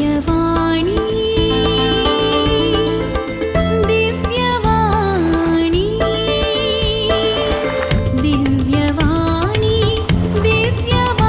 दिव्यवाणी दिव्यवाणी दिव्यवाणी दिव्यवाणी.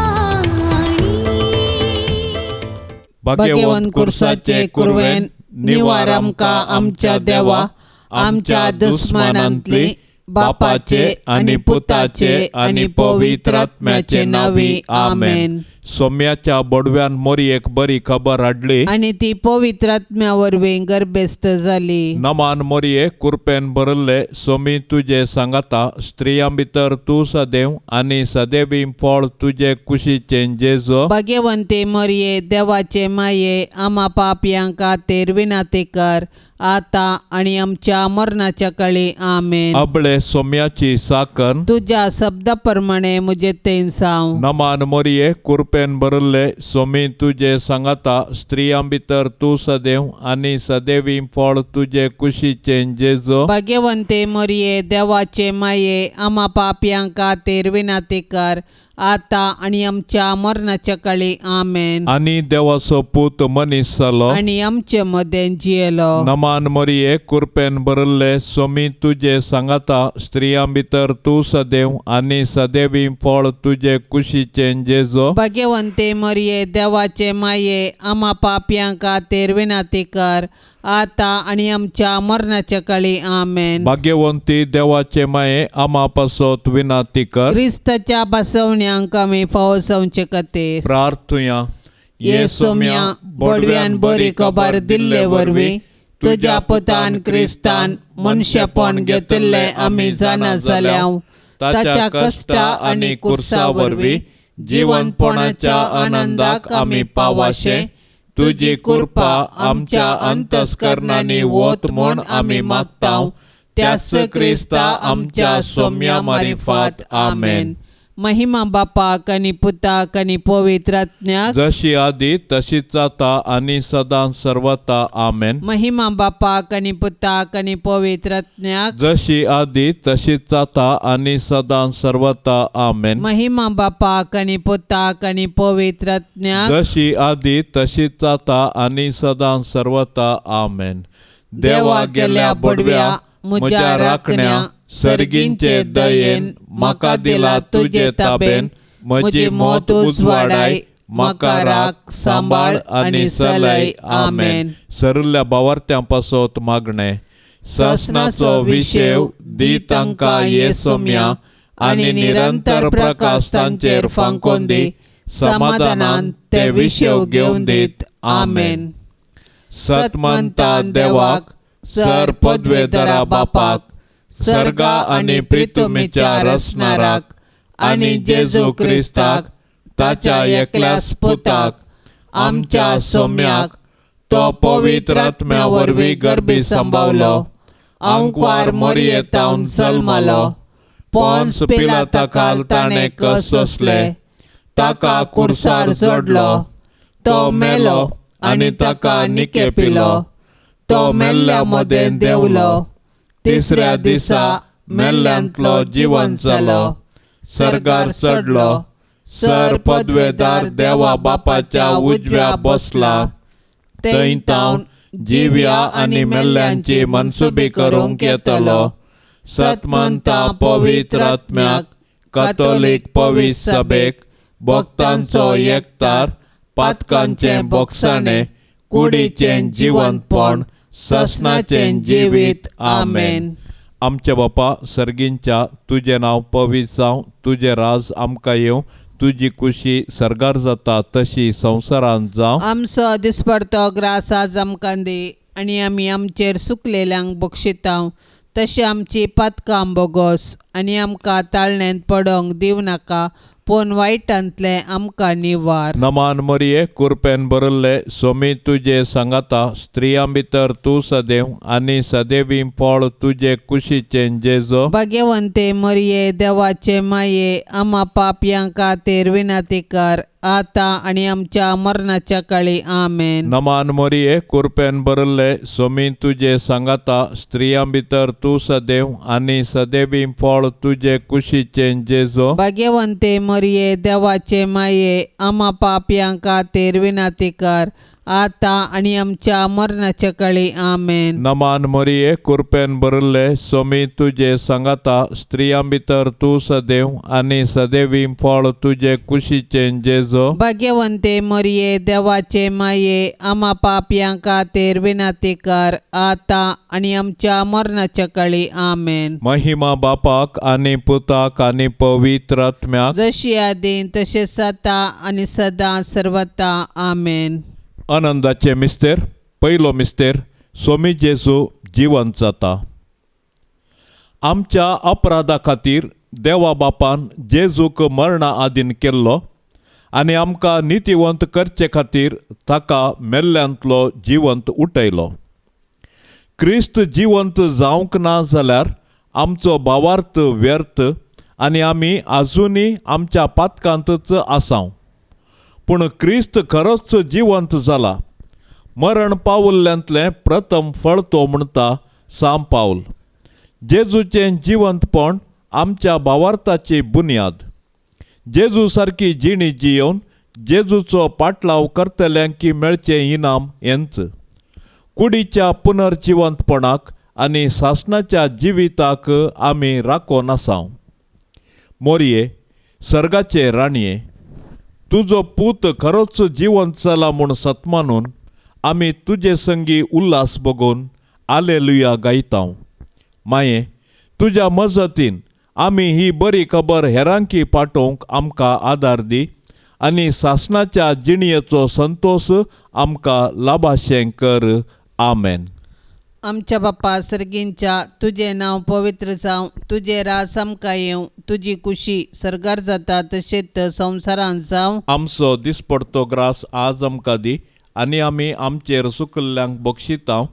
भाग्यवंत कुर्साचे कुरवेन निवार आमकां आमच्या देवा, आमच्या दुस्मानांतली, बापाचे आनी पुताचे आनी पवित्र आत्म्याचे नांवी. आमेन. सोम्याच्या बोडव्यान मोरयेक बरी खबर हाडली आनी ती पवित्र आत्म्या वरवीं गर्भेस्त जाली. नमान मोरये, कुरपेन भरिल्ले, सोमी तुजे सांगाता, स्त्रियां भितर तूं सदैव आनी सदैवी फळ तुजे कुशीचें जेजो. भाग्यवंती मोरये, देवाचे माये, आमा पापयां खातीर विनाती कर, आतां आनी आमच्या मरणाच्या काळी. आमेन. अबळे सोम्याची साकन तुज्या शब्दा प्रमाणे म्हजे तें साव. नमान मोरये, कुरपेन भरिल्ले, सोमी तुजे सांगाता, स्त्रियां भितर तूं सदैव आनी सदैवी फळ तुजे कुशीचें जेजो. भाग्यवंती मोरये, देवाचे माये, आमा पापयां खातीर विनाती कर, आतां आनी आमच्या मरणाच्या काळी. आमेन. आनी देवाचो पूत मनीस जालो आनी आमचे मदें जियेलो. नमान मोरये, कुरपेन भरिल्ले, सोमी तुजे सांगाता, स्त्रियां भितर तूं सदैव आनी सदैवी फळ तुजे कुशीचें जेजो. भाग्यवंती मोरये, देवाचे माये, आमा पापयां खातीर विनाती कर, आतां आनी आमच्या मरणाच्या काळी. आमेन. भाग्यवंती देवाचे माये, आमा पासत विनाती कर. क्रिस्ताच्या बसवण्यांक आमी फावो जावचे खातीर प्रार्थुया. ये सोम्या, बोडव्यान बरी खबर दिल्ले वरवीं तुज्या पुतान क्रिस्तान मनशेपण घेतिल्लें आमी जाणा जाल्या. ताच्या कश्टा आनी कुर्सा वरवीं जिवनपणाच्या आनंदाक आमी पावाशे तुजी कृपा आमच्या अंतस्करणांनी वत म्हूण आमी मागता, त्याच क्रिस्ता आमच्या सोम्या मारिफात. आमेन. महिमा बापाक आनी पुताक आनी पवित्र आत्म्याक, जशी आदी तशीच जाता आनी सदां सर्वता. आमेन. महिमा बापाक आनी पुताक आनी पवित्र आत्म्याक, जशी आदी तशीच जाता आनी सदां सर्वता. आमेन. महिमा बापाक आनी पुताक आनी पवित्र आत्म्याक, जशी आदी तशीच जाता आनी सदां सर्वता. आमेन. देवा गेल्या बडव्या म्हज्या राखण्या, सर्गींचे दयेन म्हाका दिला तुजे ताबेन, म्हजी मत उजवाडाय, म्हाका राख सांबाळ आनी चलय. आमेन. सरिल्ल्या बावार्थ्यां पासत मागणें. सासणाचो विशेव दी तांकां ये सोम्या आनी निरंतर प्रकाश तांचेर फांकोन दी, समाधानान ते विशेव घेवन दीत. आमेन. सतमंता देवाक, सर पदवेधरा बापाक, सर्गा आनी प्रितुमीच्या रचणाराक आनी जेजू क्रिस्ताक ताच्या एकल्याच पुताक आमच्या सोम्याक, तो पवित्र आत्म्या वरवीं गर्भी संभावलो, आंकवार मोरयेतावन जल्मलो, पोन्स पिलाताकाल ताणें कस सोंसले, ताका कुर्सार जोडलो, तो मेलो आनी ताका निकेपिलो, तो मेल्ल्या मदें देंवलो, तिसऱ्या दिसा मेल्ल्यांतलो जिवन जालो, सर्गार चडलो, सर पदवेदार देवा बापाच्या उजव्या बसला, थंय तावन जिव्या आनी मेल्ल्यांची मनसुबी करूंक येतलो. सतमंता पवित्र आत्म्याक, कातोलीक पवित्र सभेक, भक्तांचो एकतार, पातकांचें बोगसाणें, कुडीचें जिवनपण, ससनाचें जिवीत. आमेन. आमच्या बापा सर्गींच्या, तुजें नांव पवित्र जावं, तुजें राज आमकां येवं, तुजी कुशी सर्गार जाता तशी संवसारांत जावं. आमचो दिसपडतो ग्रास आज आमकां दी आनी आमी आमचेर सुकलेल्यांक बक्षिता तशें आमची पातकां बोगोस आनी आमकां ताळण्यांत पडोंक दिवं नाका, पूण वायटांतलें आमकां निवार. नमान मरिये, कुरपेन भरिल्ले, सोमी तुजे सांगाता, स्त्रियां भितर तूं सदैव आनी सदैवी फळ तुजे कुशीचें जेजो. भाग्यवंते मरिये, देवाचे माये, आमा पापयां खातीर विनंती कर, आतां आनी आमच्या मरणाच्या काळी. आमेन. नमान मरिये, कुरपेन भरिल्ले, सोमी तुजे सांगाता, स्त्रियां भितर तूं सदैव आनी सदैवी फळ तुजे कुशीचें जेजो. भाग्यवंते मरिये, देवाचे माये, आमा पापयां खातीर विनंती कर, आतां आनी आमच्या मरणाच्या काळी. आमेन. नमान मरिये, कृपेन भरिल्ले, स्वामी तुजे सांगाता, स्त्रियां भितर तूं सदैव आनी सदैवी फळ तुजे कुशीचें जेजू. भाग्यवंते मरिये, देवाचे माये, आमा पापयां खातीर विनंती कर, आतां आनी आमच्या मरणाच्या काळी. आमेन. महिमा बापाक आनी पुताक आनी पवित्र आत्म्याक, जशी आदीं तशें आतां आनी सदां सर्वता. आमेन. आनंदाचे मिस्तेर. पयलो मिस्तेर, स्वामी जेजू जिवंत जाता. आमच्या अपराधा खातीर देवा बापान जेजूक मरणा आदीन केल्लो आनी आमकां नितीवंत करचे खातीर ताका मेल्ल्यांतलो जिवंत उठयलो. क्रिस्त जिवंत जावंक ना जाल्यार आमचो भावार्थ व्यर्थ आनी आमी आजुनूय आमच्या पातकांतच आसाव. पूण क्रिस्त खरोच जिवंत जाला, मरण पावल्ल्यांतलें प्रथम फळ तो म्हणटा सांत पावल. जेजूचें जिवंतपण आमच्या भावार्थाची बुन्याद. जेजू सारकी जिणी जियोवन जेजूचो पाटलाव करतल्यांकी मेळचें इनाम हेंच. कुडीच्या पुनर्जिवंतपणाक आनी सासणाच्या जिविताक आमी राखोन आसाव. मोरये, सर्गाचे राणये, तुजो पूत खरोच जिवंत जाला म्हूण सतमानून आमी तुजे संगी उल्हास बगोवन आलेलुया गायताव. माये, तुज्या मजतीन आमी ही बरी खबर हेरांकी पाठोवंक आमकां आदार दी आनी सासणाच्या जिणयेचो संतोश आमकां लाभाशें कर. आमेन. आमच्या बाप्पा सर्गींच्या, तुजें नांव पवित्र जावं, तुजें राज आमकां येवं, तुजी कुशी सर्गार जाता तशेंच संवसारांत जावं. आमचो दिसपडतो ग्रास आज आमकां दी आनी आमी आमचेर सुकल्ल्यांक बक्षितांव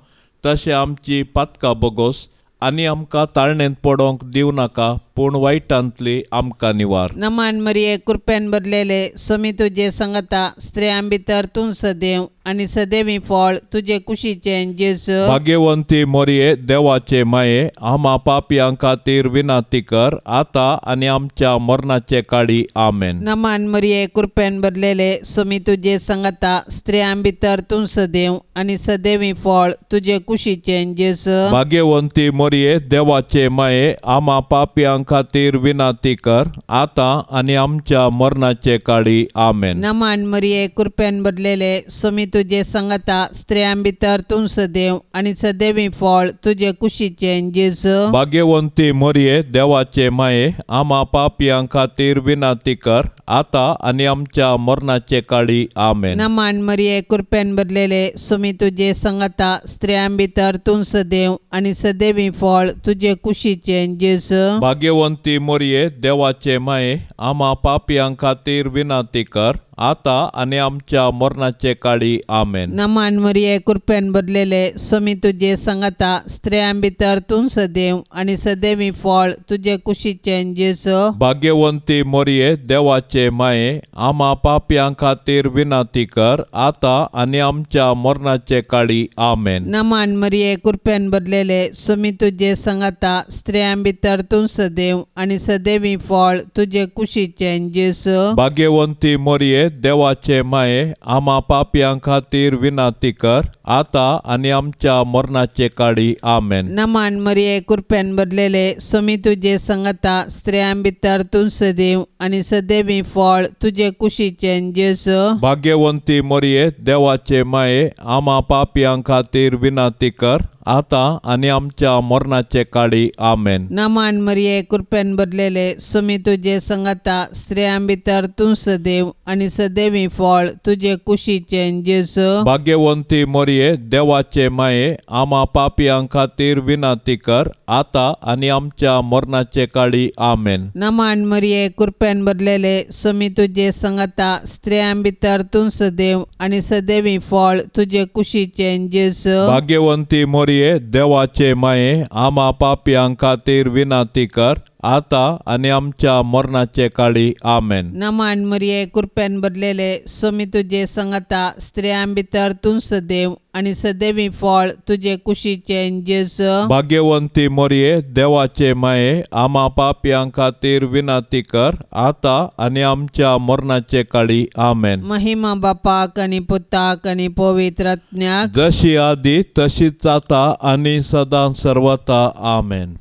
तशें आमची पातकां बोगोस आनी आमकां ताळणेंत पडोवंक दिवं नाका, पूण वायटांतली आमकां निवार. नमान मरिये, कृपेन भरलेले, स्वामी तुजे संगता, स्त्रियां भितर तूं सदैव आनी सदैवी फळ तुजे कुशीचें जेजू. भाग्यवंती मोरये, देवाचे माये, आमा पापयां खातीर विनंती कर, आतां आनी आमच्या मरणाचे काळी. आमेन. नमान मरिये, कृपेन भरलेले, स्वामी तुजे संगता, स्त्रियां भितर तूं सदैव आनी सदैवी फळ तुजे कुशीचें जेजू. भाग्यवंती मोरये, देवाचे माये, आमा पापयां खातीर विनंती कर, आतां आनी आमच्या मरणाचे काळी. आमेन. नमान मरिये, कृपेन भरलेले, स्वामी तुजे संगता, स्त्रियां भितर तूं सदैव आनी सदैवी फळ तुजे कुशीचें जेजू. भाग्यवंती मोरये, देवाचे माये, आमा पापयां खातीर विनंती कर, आतां आनी आमच्या मरणाचे काळी. आमेन. नमान मरिये, कृपेन भरलेले, स्वामी तुजे संगता, स्त्रियां भितर तूं सदैव आनी सदैवी फळ तुजे कुशीचें जेजू. भाग्यवंती मोरये, देवाचे माये, आमा पापयां खातीर विनंती कर, आतां आनी आमच्या मरणाचे काळी. आमेन. नमान मरिये, कृपेन भरलेले, स्वामी तुजे संगता, स्त्रियां भितर तूं सदैव आनी सदैवी फळ तुजे कुशीचें जेजू. भाग्यवंती मोरये, देवाचे माये, आमा पापयां खातीर विनंती कर, आतां आनी आमच्या मरणाचे काळी. आमेन. नमान मरिये, कृपेन भरलेले, स्वामी तुजे संगता, स्त्रियां भितर तूं सदैव आनी सदैवी फळ तुजे कुशीचें जेजू. भाग्यवंती मोरये, देवाचे माये, आमा पापयां खातीर विनंती कर, आतां आनी आमच्या मरणाचे काळी. आमेन. नमान मरिये, कृपेन भरलेले, स्वामी तुजे संगता, स्त्रियां भितर तूं सदैव आनी सदैवी फळ तुजे कुशीचें जेजू. भाग्यवंती मोरये, देवाचे माये, आमा पापयां खातीर विनंती कर, आतां आनी आमच्या मरणाचे काळी. आमेन. नमान मरिये, कृपेन भरलेले, स्वामी तुजे संगता, स्त्रियां भितर तूं सदैव आनी सदैवी फळ तुजे कुशीचें जेजू. भाग्यवंती मोरये, देवाचे माये, आमा पापयां खातीर विनंती कर, आतां आनी आमच्या मरणाचे काळी. आमेन. नमान मरिये, कृपेन भरलेले, स्वामी तुजे संगता, स्त्रियां भितर तूं सदैव आनी सदैवी फळ तुजे कुशीचें जेजू. भाग्यवंती मोरये, देवाचे माये, आमा पापयां खातीर विनंती कर, आतां आनी आमच्या मरणाचे काळी. आमेन. नमान मरिये, कृपेन भरलेले, सोमी तुजे संगता, स्त्रियां भितर तूं सदैव आनी सदैवी फळ तुजे कुशीचें जेजू. भाग्यवंती मोरये, देवाचे माये, आमा पापयां खातीर विनंती कर, आतां आनी आमच्या मरणाचे काळी. आमेन. महिमा बापाक आनी पुताक आनी पवित्र आत्म्याक, जशी आदी तशीच आतां आनी सदां सर्वता. आमेन.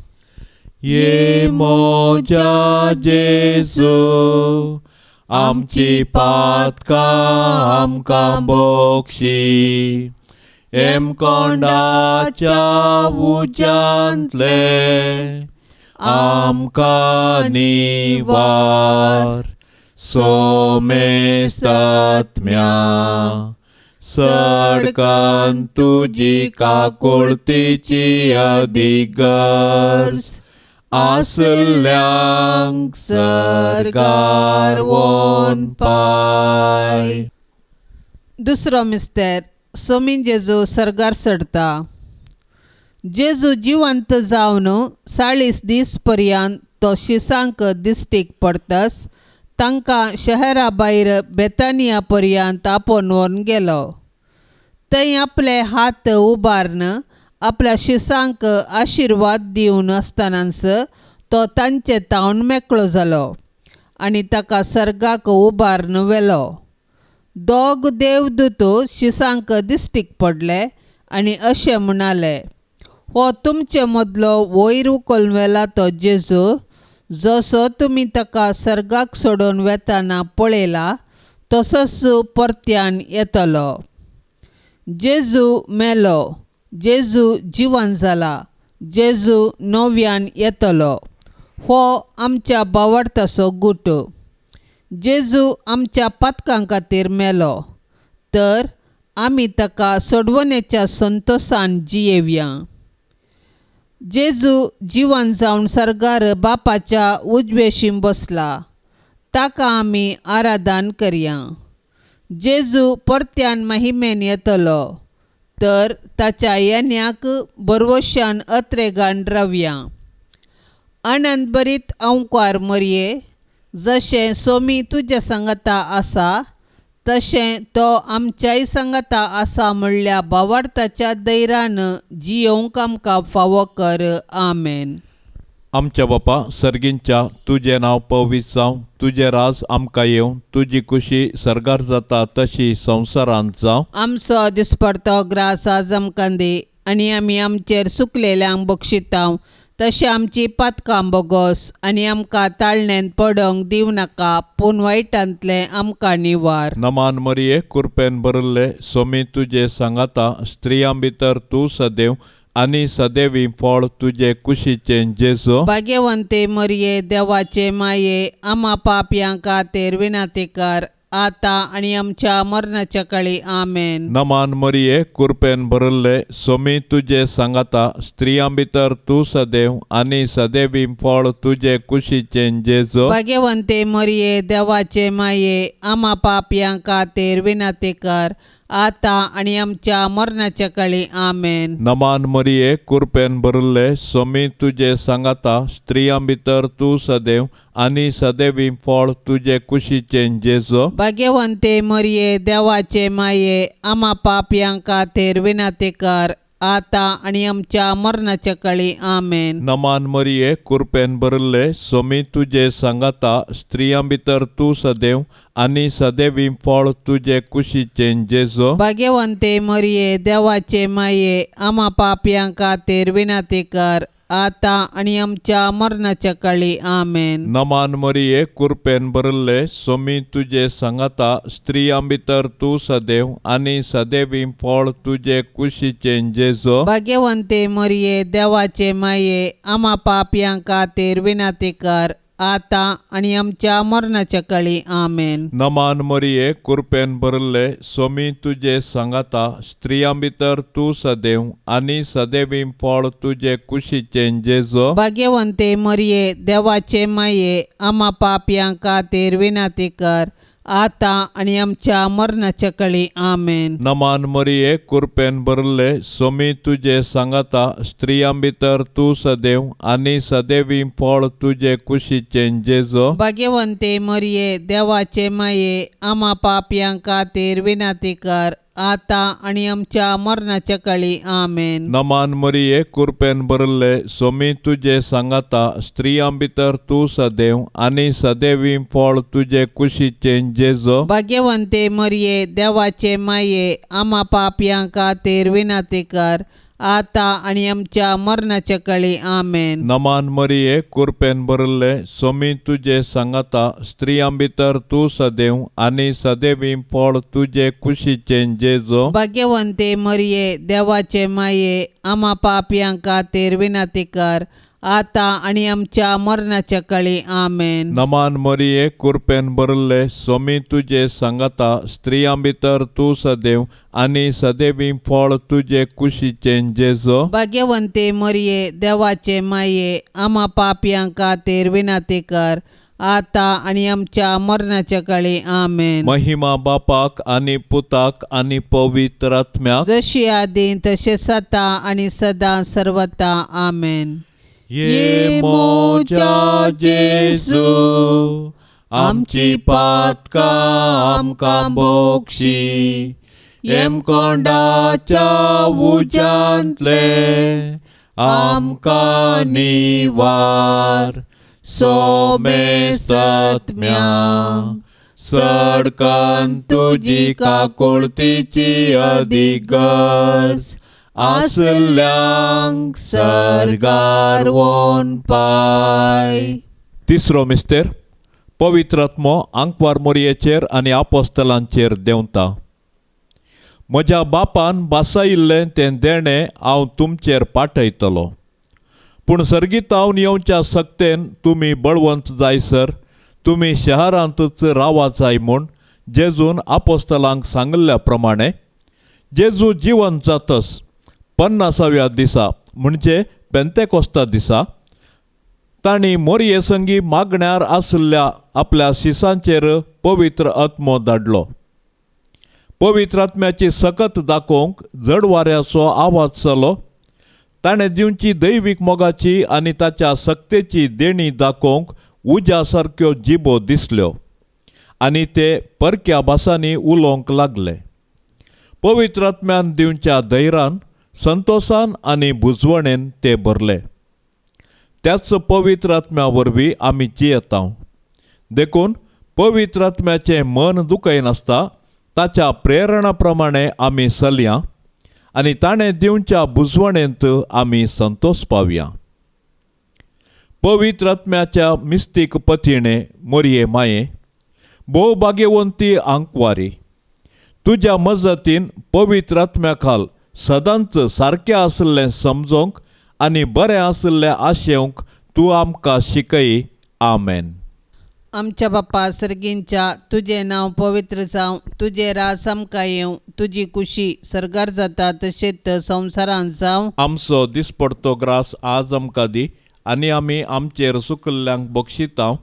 ये मोजा जेजू, आमची पातकां आमकां बक्षी, हेमकोंडाच्या उज्यांतले आमकां निवार, सोमेसत्म्या सडकन तुजी काकुळतीची अधिगर्ज आसल्यांक सर्गार वोन पाय. दुसरो मिस्तेर, सोमीन जेजू सर्गार चडता. जेजू जिवंत जावन 40 दीस पर्यंत तो शिसांक दिश्टीक पडतस तांकां शहरा भायर बेतानिया पर्यंत आपोवन व्हरून गेलो. थंय आपले हात उबारून आपल्या शिसांक आशिर्वाद दिवन आसतनाच तो तांचे तावन मेकळो जालो आनी ताका सर्गाक उबारून व्हेलो. दोग देवदूत शिसांक दिश्टीक पडले आनी अशें म्हणाले, हो तुमचे मदलो वयर उखलून व्हेला तो जेजू, जसो तुमी ताका सर्गाक सोडून वेताना पळयला तसोच परत्यान येतलो. जेजू मेलो, जेजू जिवन जाला, जेजू नव्यान येतलो. हो आमच्या बावडताचो गुट. जेजू आमच्या पातकां खातीर मेलो, तर आमी ताका सोडवण्याच्या संतोशान जियेवया. जेजू जिवन जावन सर्गार बापाच्या उजवेशीं बसला, ताका आमी आराधन करया. जेजू परत्यान महिमेन येतलो, तर ताच्या येण्याक बरवशान अत्रेगान रावया. आनंद बरीत अंकार मरये, जशें सोमी तुज्या सांगाता आसा तशें तो आमच्याय सांगाता आसा म्हणल्या बावार्थाच्या दैरान जियोवंक आमकां फावो कर. आमेन. आमच्या बापा सर्गींच्या, तुजें नांव पवित्र जावं, तुजें राज आमकां येवं, तुजी खुशी सर्गार जाता तशी संवसारांत जावं. आमचो दिसपडतो ग्रास आज आमकां दी आनी आमी आमचेर सुकलेल्यांक बक्षितांव तशें आमची पातकां बोगोस आनी आमकां ताळण्यांत पडोंक दिवं नाका, पूण वायटांतलें आमकां निवार. नमान मरिये, कृपेन भरिल्ले, सोमी तुजे सांगाता, स्त्रियां भितर तूं सदैव आनी सदैवी फळ तुजे कुशीचें जेजू. भाग्यवंते मरिये, देवाचे माये, आमा पापयां खातीर विनंती कर, आतां आनी आमच्या मरणाच्या काळी. आमेन. नमान मरिये, कृपेन भरिल्ले, सोमी तुजे सांगाता, स्त्रियां भितर तूं सदैव आनी सदैवी फळ तुजे कुशीचें जेजू. भाग्यवंते मरिये, देवाचे माये, आमा पापयां खातीर विनंती कर, आतां आनी आमच्या मरणाच्या काळी. आमेन. नमान मरिये, कृपेन भरिल्ले, सोमी तुजे सांगाता, स्त्रियां भितर तूं सदैव आनी सदैवी फळ तुजे कुशीचें जेजू. भाग्यवंते मरिये, देवाचे माये, आमा पापयां खातीर विनंती कर, आतां आनी आमच्या मरणाच्या काळी. आमेन. नमान मरिये, कृपेन भरिल्ले, सोमी तुजे सांगाता, स्त्रियां भितर तूं सदैव आनी सदैवी फळ तुजे कुशीचें जेजू. भाग्यवंते मरिये, देवाचे माये, आमा पापयां खातीर विनंती कर, आतां आनी आमच्या मरणाच्या काळी. आमेन. नमान मरिये, कृपेन भरिल्ले, सोमी तुजे सांगाता, स्त्रियां भितर तूं सदैव आनी सदैवी फळ तुजे कुशीचें जेजू. भाग्यवंते मरिये, देवाचे माये, आमा पापयां खातीर विनंती कर, आतां आनी आमच्या मरणाच्या काळी. आमेन. नमान मरिये, कृपेन भरिल्ले, सोमी तुजे सांगाता, स्त्रियां भितर तूं सदैव आनी सदैवी फळ तुजे कुशीचें जेजू. भाग्यवंते मरिये, देवाचे माये, आमा पापयां खातीर विनंती कर, आतां आनी आमच्या मरणाच्या कळी. आमेन. नमान मरिये, कुरपेन भरले, सोमी तुजे सांगाता, स्त्रियां भितर तूं सदैव आनी सदैवी फळ तुजे कुशीचें जेजो. भाग्यवंते मरिये, देवाचे माये, आमा पापयां खातीर विनंती कर, आतां आनी आमच्या मरणाच्या कळी. आमेन. नमान मरिये, कुरपेन भरले, सोमी तुजे सांगाता, स्त्रियां भितर तूं सदैव आनी सदैवी फळ तुजे कुशीचें जेजो. भाग्यवंते मरिये, देवाचे माये, आमा पापयां खातीर विनंती कर, आतां आनी आमच्या मरणाच्या कळी. आमेन. नमान मरिये, कुरपेन भरले, सोमी तुजे सांगाता, स्त्रियां भितर तूं सदैव आनी सदैवी फळ तुजे कुशीचें जेजो. भाग्यवंते मरिये, देवाचे माये, आमा पापयां खातीर विनंती कर, आतां आनी आमच्या मरणाच्या कळी. आमेन. नमान मरिये, कुरपेन भरले, सोमी तुजे सांगाता, स्त्रियां भितर तूं सदैव आनी सदैवी फळ तुजे कुशीचें जेजो. भाग्यवंते मरिये, देवाचे माये, आमा पापयां खातीर विनंती कर, आतां आनी आमच्या मरणाच्या कळी. आमेन. महिमा बापाक आनी पुताक आनी पवित्र आत्म्याक, जशी आदी तशें सता आनी सदां सर्वता. आमेन. ये मोजा जेजू, आमची पातकां आमकां बोक्षी, येमकोंडाच्या उज्यांतले आमकां निवार, सोमे सत्म्या सडकन तुजी काकुळतीची अदीक गरज आसल्यांक सर्गार वोन पाय. तिसरो मिस्तेर, पवित्र आत्मो आंकवार मोरयेचेर आनी आपोस्तलांचेर देंवता. म्हज्या बापान बासायिल्लें तें देणें हांव तुमचेर पाठयतलो, पूण सर्गीतावन येवच्या सक्तेन तुमी बळवंत जायसर तुमी शहरांतच रावा जाय म्हूण जेजून आपोस्तलांक सांगिल्ल्या प्रमाणे जेजू जिवन जातस 50व्या दिसा म्हणजे पेंतेकोस्ता दिसा तांणी मोरये संगी मागण्यार आशिल्ल्या आपल्या शिसांचेर पवित्र आत्मो धाडलो. पवित्र आत्म्याची सकत दाखोवंक जड वाऱ्याचो आवाज जालो. ताणें दिवची दैवीक मोगाची आनी ताच्या सक्तेची देणी दाखोवंक उज्या सारक्यो जिबो दिसल्यो आनी ते परक्या भासांनी उलोवंक लागले. पवित्र आत्म्यान दिवच्या धैर्यान, संतोसान आनी बुजवणेन ते भरले. त्याच पवित्र आत्म्या वरवीं आमी जियेता. देखून पवित्र आत्म्याचें मन दुखयनासता ताच्या प्रेरणा प्रमाणे आमी चलया आनी ताणें दिवच्या बुजवणेंत आमी संतोष पावया. पवित्र आत्म्याच्या मिस्तीक पतीणे मोरये माये, भोव भाग्यवंती आंकवारी, तुज्या मजतीन पवित्र आत्म्या खाल सदांच सारकें आशिल्लें समजोंक आनी बरें आशिल्लें आशेवंक तूं आमकां शिकय. आमेन. आमच्या बाप्पा सर्गींच्या, तुजें नांव पवित्र जावं, तुजें राज आमकां येवं, तुजी कुशी सर्गार जाता तशेंच संवसारांत जावं. आमचो दिसपडतो ग्रास आज आमकां दी आनी आमी आमचेर सुकल्ल्यांक बक्षितांव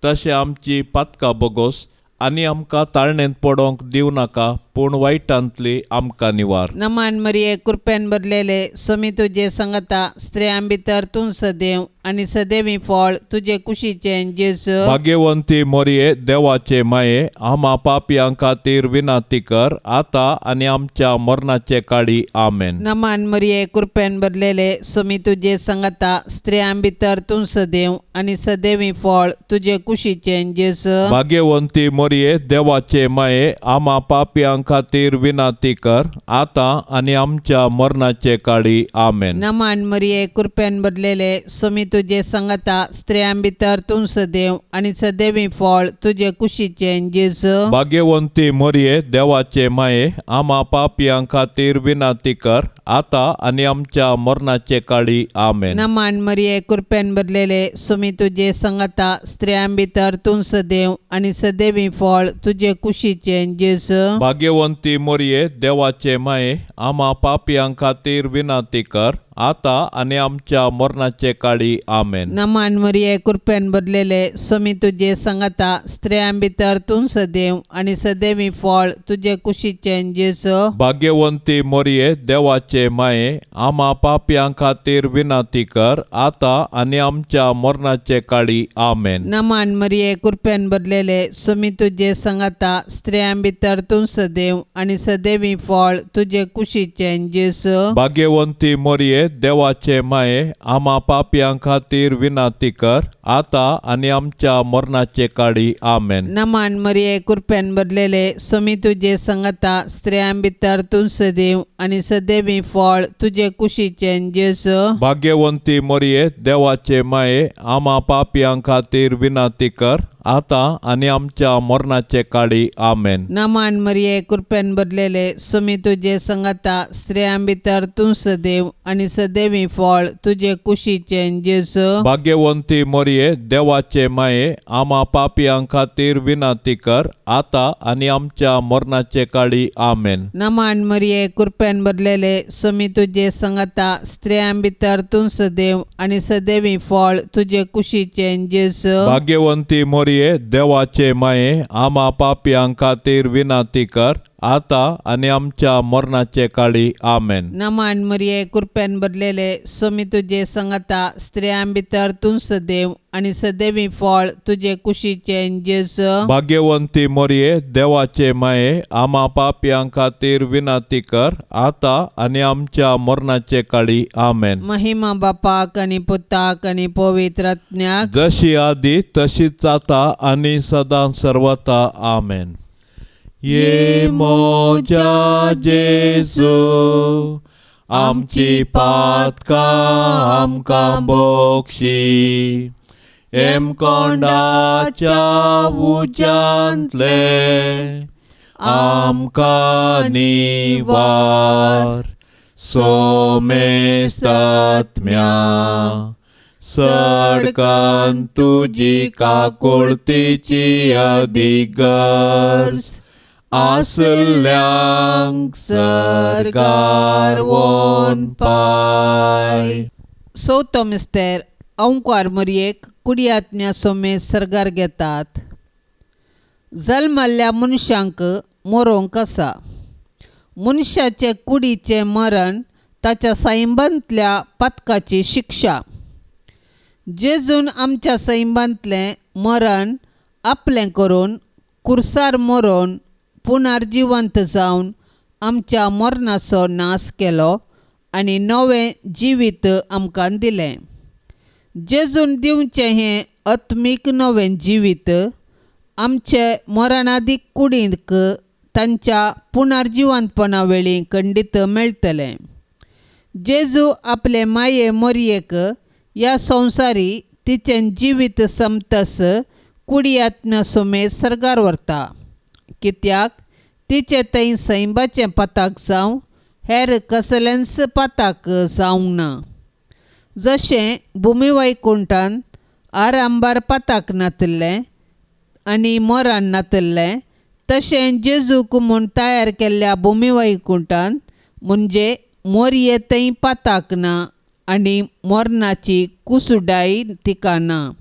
तशें आमची पातकां बोगोस आनी आमकां ताळणेंत पडोवंक दिवं नाका, पूण वायटांतली आमकां निवार. नमान मरिये, कृपेन भरलेले, स्वामी तुजे संगता, स्त्रियां भितर तूं सदैव आनी सदैवी फळ तुजे कुशीचें जेजू. भाग्यवंती मोरये, देवाचे माये, आमा पापयां खातीर विनंती कर, आतां आनी आमच्या मरणाचे काळी. आमेन. नमान मरिये, कृपेन भरलेले, स्वामी तुजे संगता, स्त्रियां भितर तूं सदैव आनी सदैवी फळ तुजे कुशीचें जेजू. भाग्यवंती मोरये, देवाचे माये, आमा पापयां खातीर विनंती कर, आतां आनी आमच्या मरणाचे काळी. आमेन. नमान मरिये, कृपेन भरलेले, स्वामी तुजे संगता, स्त्रियां भितर तूं सदैव आनी सदैवी फळ तुजे कुशीचें जेजू. भाग्यवंती मोरये, देवाचे माये, आमा पापयां खातीर विनंती कर, आतां आनी आमच्या मरणाचे काळी. आमेन. नमान मरिये, कृपेन भरलेले, स्वामी तुजे संगता, स्त्रियां भितर तूं सदैव आनी सदैवी फळ तुजे कुशीचें जेजू. भाग्यवंती मोरये, देवाचे माये, आमा पापयां खातीर विनंती कर, आतां आनी आमच्या मरणाचे काळी. आमेन. नमान मरिये, कृपेन भरलेले, स्वामी तुजे संगता, स्त्रियां भितर तूं सदैव आनी सदैवी फळ तुजे कुशीचें जेजू. भाग्यवंती मोरये, देवाचे माये, आमा पापयां खातीर विनंती कर, आतां आनी आमच्या मरणाचे काळी. आमेन. नमान मरिये, कृपेन भरलेले, स्वामी तुजे संगता, स्त्रियां भितर तूं सदैव आनी सदैवी फळ तुजे कुशीचें जेजू. भाग्यवंती मोरये, देवाचे माये, आमा पापयां खातीर विनंती कर, आतां आनी आमच्या मरणाचे काळी. आमेन. नमान मरिये, कृपेन भरलेले, स्वामी तुजे संगता, स्त्रियां भितर तूं सदैव आनी सदैवी फळ तुजे कुशीचें जेजू. भाग्यवंती मोरये, देवाचे माये, आमा पापयां खातीर विनंती कर, आतां आनी आमच्या मरणाचे काळी. आमेन. नमान मरिये, कृपेन भरलेले, स्वामी तुजे संगता, स्त्रियां भितर तूं सदैव आनी सदैवी फळ तुजे कुशीचें जेजू. भाग्यवंती मोरये, देवाचे माये, आमा पापयां खातीर विनंती कर, आतां आनी आमच्या मरणाचे काळी. आमेन. नमान मरिये, कृपेन भरलेले, स्वामी तुजे संगता, स्त्रियां भितर तूं सदैव आनी सदैवी फळ तुजे कुशीचें जेजू. भाग्यवंती मोरये, देवाचे माये, आमा पापयां खातीर विनंती कर, आतां आनी आमच्या मरणाचे काळी. आमेन. नमान मरिये, कृपेन भरलेले, स्वामी तुजे संगता, स्त्रियां भितर तूं सदैव आनी सदैवी फळ तुजे कुशीचें जेजू. भाग्यवंती मोरये, देवाचे माये, आमा पापयां खातीर विनंती कर, आतां आनी आमच्या मरणाचे काळी. आमेन. महिमा बापाक आनी पुताक आनी पवित्र आत्म्याक, जशी आदी तशीच आतां आनी सदां सर्वता. आमेन. ये मोजा जेजू, आमची पातकां आमकां बक्षी, हेमकोंडाच्या उज्यांतले आमकां निवार, सोमेस्तात्म्या सडकन तुजी काकुळतीची अधिगर्ज आसल्यांक सर्गार वोन पाय. चवथो मिस्तेर, अंकार मरयेक कुडयात्म्या सोमे सर्गार घेतात. जल्मल्ल्या मनशांक मरोंक आसा. मनशाचे कुडीचें मरण ताच्या सैंबांतल्या पातकाची शिक्षा. जेजून आमच्या सैंबांतलें मरण आपलें करून कुर्सार मरोन पुनर्जिवंत जावन आमच्या मरणाचो नाश केलो आनी नवें जिवीत आमकां दिलें. जेजून दिवचें हें आत्मीक नवें जिवीत आमचे मरणादीक कुडींक तांच्या पुनर्जिवंतपणा वेळी खंडीत मेळटलें. जेजू आपले माये मोरयेक ह्या संवसारी तिचें जिवीत समतस कुडयात्म्या सुमेर सर्गार व्हरता, कित्याक तिचें थंय सैंबाचें पताक जावं हेर कसलेंच पताक जावंक ना. जशें भुमी वैकुंठान आरंभार पताक नातिल्लें आनी मरण नातिल्लें, तशें जेजूक म्हूण तयार केल्ल्या भुमी वैकुंठान म्हणजे मोरये थंय पताक ना आनी मरणाची कुसुडाय तिका ना.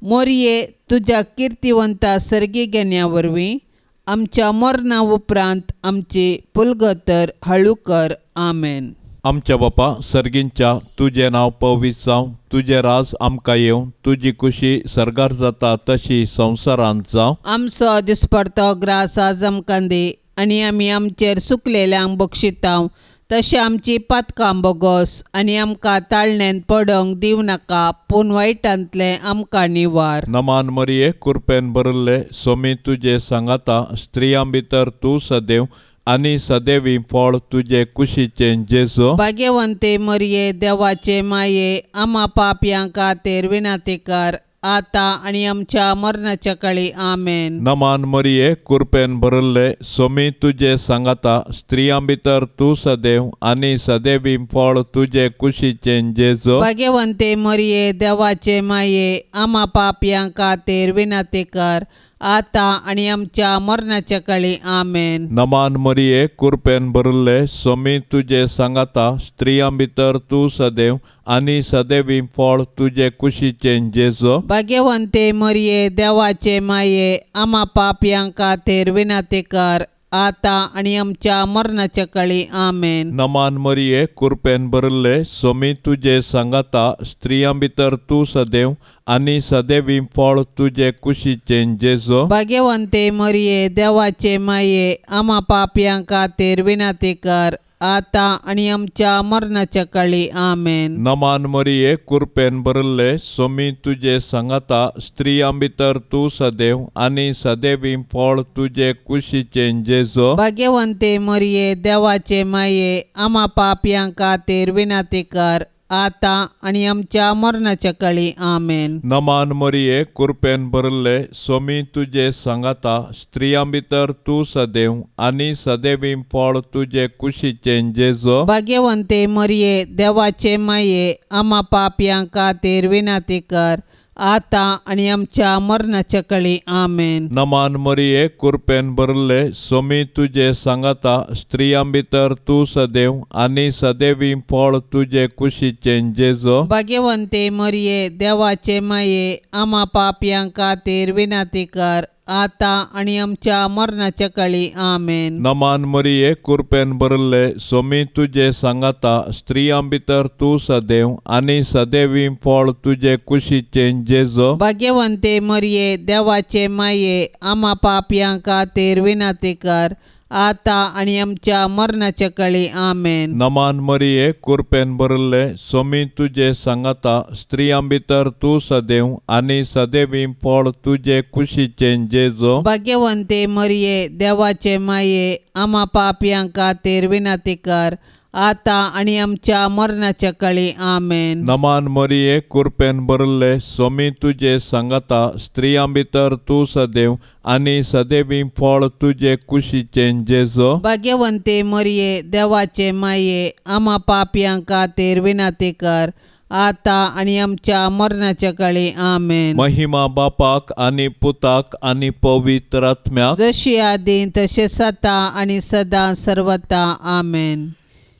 मोरये, तुज्या किर्तिवंता सर्गी घेण्या वरवीं आमच्या मरणा उपरांत आमची पुलगतर हळू कर. आमेन. आमच्या बापा सर्गींच्या, तुजें नांव पवित्र जावं, तुजें राज आमकां येवं, तुजी खुशी सर्गार जाता तशी संवसारांत जावं. आमचो दिसपडतो ग्रास आज आमकां दी आनी आमी आमचेर सुकलेल्यांक बक्षितांव तशें आमची पातकां बोगोस आनी आमकां ताळण्यांत पडोंक दिवं नाका, पूण वायटांतलें आमकां निवार. नमान मरिये, कुरपेन भरिल्ले, सोमी तुजे सांगाता, स्त्रियां भितर तूं सदैव आनी सदैवी फळ तुजे कुशीचें जेजू. भाग्यवंते मरिये, देवाचे माये, आमा पापयां खातीर विनंती कर, आतां आनी आमच्या मरणाच्या काळी. आमेन. नमान मरिये, कुरपेन भरिल्ले, सोमी तुजे सांगाता, स्त्रियां भितर तूं सदैव आनी सदैवी फळ तुजे कुशीचें जेजू. भाग्यवंते मरिये, देवाचे माये, आमा पापयां खातीर विनंती कर, आतां आनी आमच्या मरणाच्या काळी. आमेन. नमान मरिये, कुरपेन भरिल्ले, सोमी तुजे सांगाता, स्त्रियां भितर तूं सदैव आनी सदैवी फळ तुजे कुशीचें जेजू. भाग्यवंते मरिये, देवाचे माये, आमा पापयां खातीर विनंती कर, आतां आनी आमच्या मरणाच्या काळी. आमेन. नमान मरिये, कुरपेन भरिल्ले, सोमी तुजे सांगाता, स्त्रियां भितर तूं सदैव आनी सदैवी फळ तुजे कुशीचें जेजू. भाग्यवंते मरिये, देवाचे माये, आमा पापयां खातीर विनंती कर, आतां आनी आमच्या मरणाच्या काळी. आमेन. नमान मरिये, कुरपेन भरिल्ले, सोमी तुजे सांगाता, स्त्रियां भितर तूं सदैव आनी सदैवी फळ तुजे कुशीचें जेजू. भाग्यवंते मरिये, देवाचे माये, आमा पापयां खातीर विनंती कर, आतां आनी आमच्या मरणाच्या काळी. आमेन. नमान मरिये, कुरपेन भरिल्ले, सोमी तुजे सांगाता, स्त्रियां भितर तूं सदैव आनी सदैवी फळ तुजे कुशीचें जेजू. भाग्यवंते मरिये, देवाचे माये, आमा पापयां खातीर विनंती कर, आतां आनी आमच्या मरणाच्या काळी. आमेन. नमान मरिये, कुरपेन भरिल्ले, सोमी तुजे सांगाता, स्त्रियां भितर तूं सदैव आनी सदैवी फळ तुजे कुशीचें जेजू. भाग्यवंते मरिये, देवाचे माये, आमा पापयां खातीर विनंती कर, आतां आनी आमच्या मरणाच्या काळी. आमेन. नमान मरिये, कुरपेन भरिल्ले, सोमी तुजे सांगाता, स्त्रियां भितर तूं सदैव आनी सदैवी फळ तुजे कुशीचें जेजू. भाग्यवंते मरिये, देवाचे माये, आमा पापयां खातीर विनंती कर, आतां आनी आमच्या मरणाच्या काळी. आमेन. नमान मरिये, कुरपेन भरिल्ले, सोमी तुजे सांगाता, स्त्रियां भितर तूं सदैव आनी सदैवी फळ तुजे कुशीचें जेजू. भाग्यवंते मरिये, देवाचे माये, आमा पापयां खातीर विनंती कर, आतां आनी आमच्या मरणाच्या काळी. आमेन. नमान मरिये, कुरपेन भरिल्ले, सोमी तुजे सांगाता, स्त्रियां भितर तूं सदैव आनी सदैवी फळ तुजे कुशीचें जेजू. भाग्यवंते मरिये, देवाचे माये, आमा पापयां खातीर विनंती कर, आतां आनी आमच्या मरणाच्या काळी. आमेन. महिमा बापाक आनी पुताक आनी पवित्र आत्म्याक, जशी आदी तशें सता आनी सदां सर्वता. आमेन.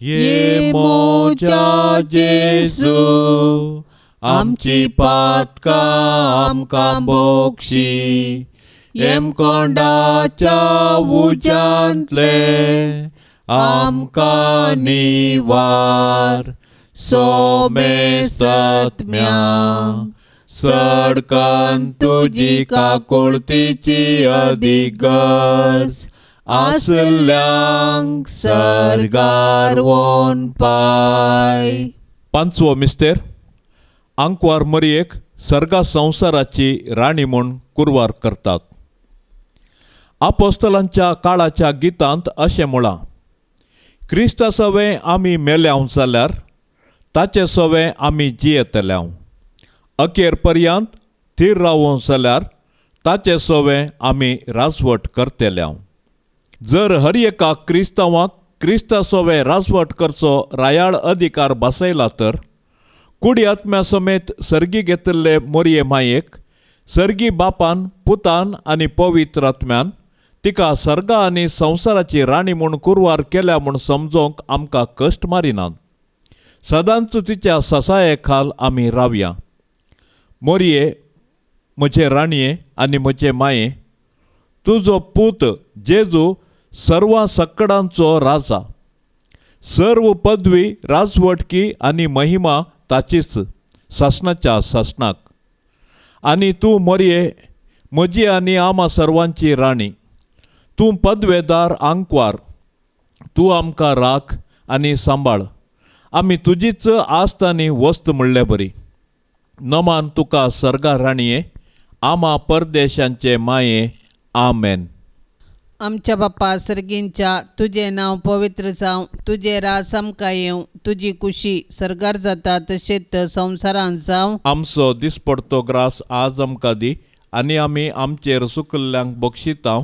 ये मोजा जेजू, आमची पातकां आमकां बोक्षी, येमकोंडाच्या उज्यांतले आमकां निवार, सोमेसत्म्या सडकन तुजी काकुळतीची अदीक गरज आसल्यांक सर्गार वोन पाय. पांचवो मिस्तेर, आंकवार मरियेक सर्गा संवसाराची राणी म्हूण कुरवार करतात. आपोस्तलांच्या काळाच्या गितांत अशें म्हळां, क्रिस्ता सवें आमी मेल्यांव जाल्यार ताचे सवें आमी जियेतल्यांव, अखेर पर्यंत थीर रावों जाल्यार ताचे सवें आमी राजवट करतल्यांव. जर हर एका क्रिस्तांवाक क्रिस्ता सवें राजवट करचो रायाळ अधिकार बसयला तर कुडी आत्म्या समेत सर्गी घेतिल्ले मोरये मायेक सर्गी बापान, पुतान आनी पवित्र आत्म्यान तिका सर्गा आनी संवसाराची राणी म्हूण कुरवार केल्या म्हूण समजोवंक आमकां कश्ट मारिनात. सदांच तिच्या ससाये खाल आमी रावया. मोरये म्हजे राणये आनी म्हजे माये, तुजो पूत जेजू सर्वां सक्कडांचो राजा, सर्व पदवी, राजवटकी आनी महिमा ताचीच सासणाच्या सासणाक. आनी तूं मोरये म्हजी आनी आमा सर्वांची राणी, तूं पदवेदार आंकवार, तूं आमकां राख आनी सांबाळ, आमी तुजीच आस्त आनी वस्त म्हणले बरी. नमान तुका सर्गा राणये, आमा परदेशांचे माये. आमेन. आमच्या बापा सर्गींच्या तुजें नांव पवित्र जावं, तुजें राज आमकां येवं, तुजी कुशी सर्गार जाता तशेंच संवसारांत जावं. आमचो दिसपडतो ग्रास आज आमकां दी आनी आमी आमचेर सुकल्ल्यांक बक्षितांव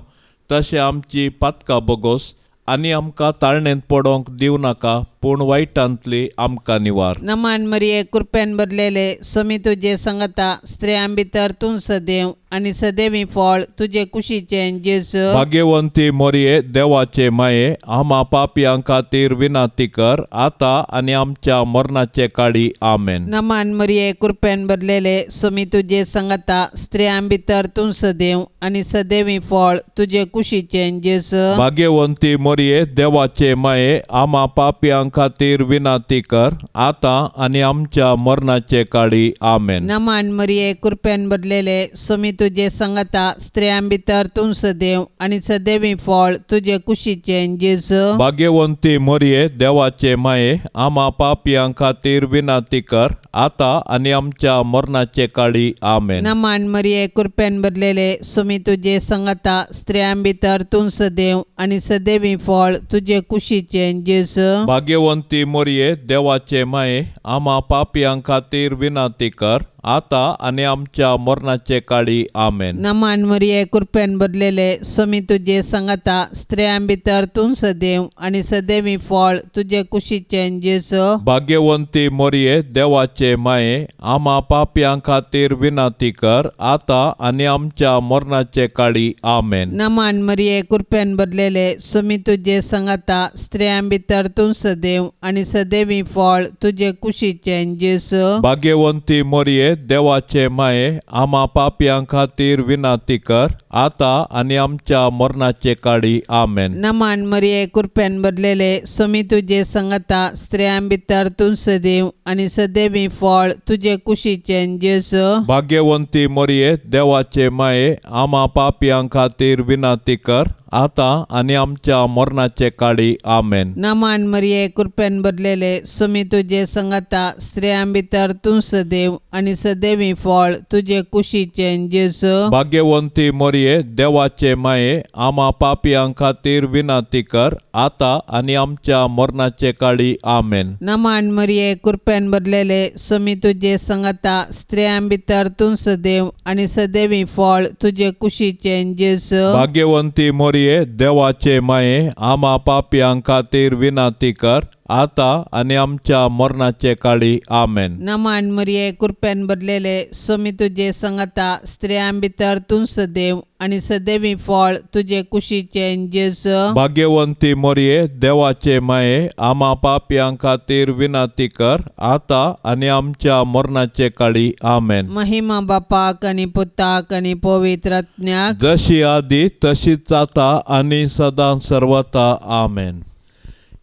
तशें आमची पातकां बोगोस आनी आमकां ताळणेंत पडोंक दिवं नाका पूण वायटांतली आमकां निवार. नमान मरिये कृपेन भरलेले स्वामी तुजे संगता, स्त्रियां भितर तूं सदैव आनी सदैवी फळ तुजे कुशीचें जेजू. भाग्यवंती मोरये देवाचे माये, आमा पापयां खातीर विनंती कर आतां आनी आमच्या मरणाचे काळी. आमेन. नमान मरिये कृपेन भरलेले स्वामी तुजे संगता, स्त्रियां भितर तूं सदैव आनी सदैवी फळ तुजे कुशीचें जेजू. भाग्यवंती मोरये देवाचे माये, आमा पापयां खातीर विनंती कर आतां आनी आमच्या मरणाचे काळी. आमेन. नमान मरिये कृपेन भरलेले स्वामी तुजे संगता, स्त्रियां भितर तूं सदैव आनी सदैवी फळ तुजे कुशीचें जेजू. भाग्यवंती मोरये देवाचे माये, आमा पापयां खातीर विनंती कर आतां आनी आमच्या मरणाचे काळी. आमेन. नमान मरिये कृपेन भरलेले स्वामी तुजे संगता, स्त्रियां भितर तूं सदैव आनी सदैवी फळ तुजे कुशीचें जेजू. भाग्यवंती मोरये देवाचे माये, आमा पापयां खातीर विनंती कर आतां आनी आमच्या मरणाचे काळी. आमेन. नमान मरिये कृपेन भरलेले स्वामी तुजे संगता, स्त्रियां भितर तूं सदैव आनी सदैवी फळ तुजे कुशीचें जेजू. भाग्यवंती मोरये देवाचे माये, आमा पापयां खातीर विनंती कर आतां आनी आमच्या मरणाचे काळी. आमेन. नमान मरिये कृपेन भरलेले स्वामी तुजे संगता, स्त्रियां भितर तूं सदैव आनी सदैवी फळ तुजे कुशीचें जेजू. भाग्यवंती मोरये देवाचे माये, आमा पापयां खातीर विनंती कर आतां आनी आमच्या मरणाचे काळी. आमेन. नमान मरिये कृपेन भरलेले स्वामी तुजे संगता, स्त्रियां भितर तूं सदैव आनी सदैवी फळ तुजे कुशीचें जेजू. भाग्यवंती मोरये देवाचे माये, आमा पापयां खातीर विनंती कर आतां आनी आमच्या मरणाचे काळी. आमेन. नमान मरिये कृपेन भरलेले स्वामी तुजे संगता, स्त्रियां भितर तूं सदैव आनी सदैवी फळ तुजे कुशीचें जेजू. भाग्यवंती मोरये देवाचे माये, आमा पापयां खातीर विनंती कर आतां आनी आमच्या मरणाचे काळी. आमेन. नमान मरिये कृपेन भरलेले स्वामी तुजे संगता, स्त्रियां भितर तूं सदैव आनी सदैवी फळ तुजे कुशीचें जेजू. भाग्यवंती मोरये देवाचे माये, आमा पापयां खातीर विनंती कर आतां आनी आमच्या मरणाचे काळी. आमेन. नमान मरिये कृपेन भरलेले स्वामी तुजे संगता, स्त्रियां भितर तूं सदैव आनी सदैवी फळ तुजे कुशीचें जेजू. भाग्यवंती मोरये देवाचे माये, आमा पापयां खातीर विनंती कर आतां आनी आमच्या मरणाचे काळी. आमेन. महिमा बापाक आनी पुताक आनी पवित्र आत्म्याक, जशी आदी तशीच आतां आनी सदां सर्वता. आमेन.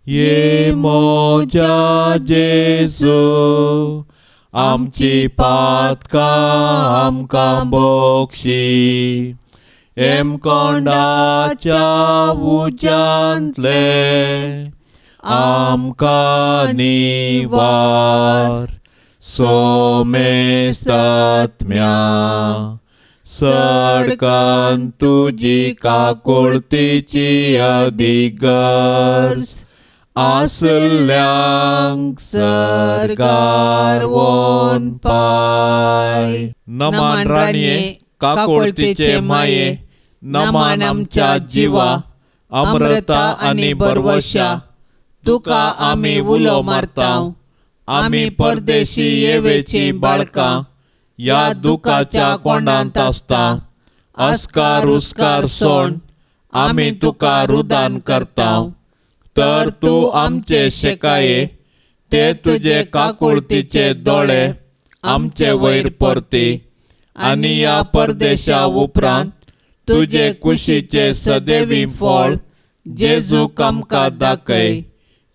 ये मोजा जेजू, आमची पातकां आमकां बोक्षी, हेमकोंडाच्या उज्यांतले आमकां निवार. सोमेस्तात्म्या सडकान तुजी काकुळतीची अधिगर्ज आसल्यांक सर्गार वोन पाय. नमान राणये काकुळतीचे माये, नमान आमच्या जिवा अमृता आनी बरवशा, तुका आमी उलो मारतांव. आमी परदेशी येवेची बाळकां ह्या दुखाच्या कोंडांत आसता. अस्कार उस्कार सोण आमी तुका रुदान करतांव. तर तूं आमचे शेकाये ते तुजे काकुळतीचे दोळे आमचे वयर परती आनी ह्या परदेशा उपरांत तुजे कुशीचे सदैवी फळ जेजूक आमकां दाखय.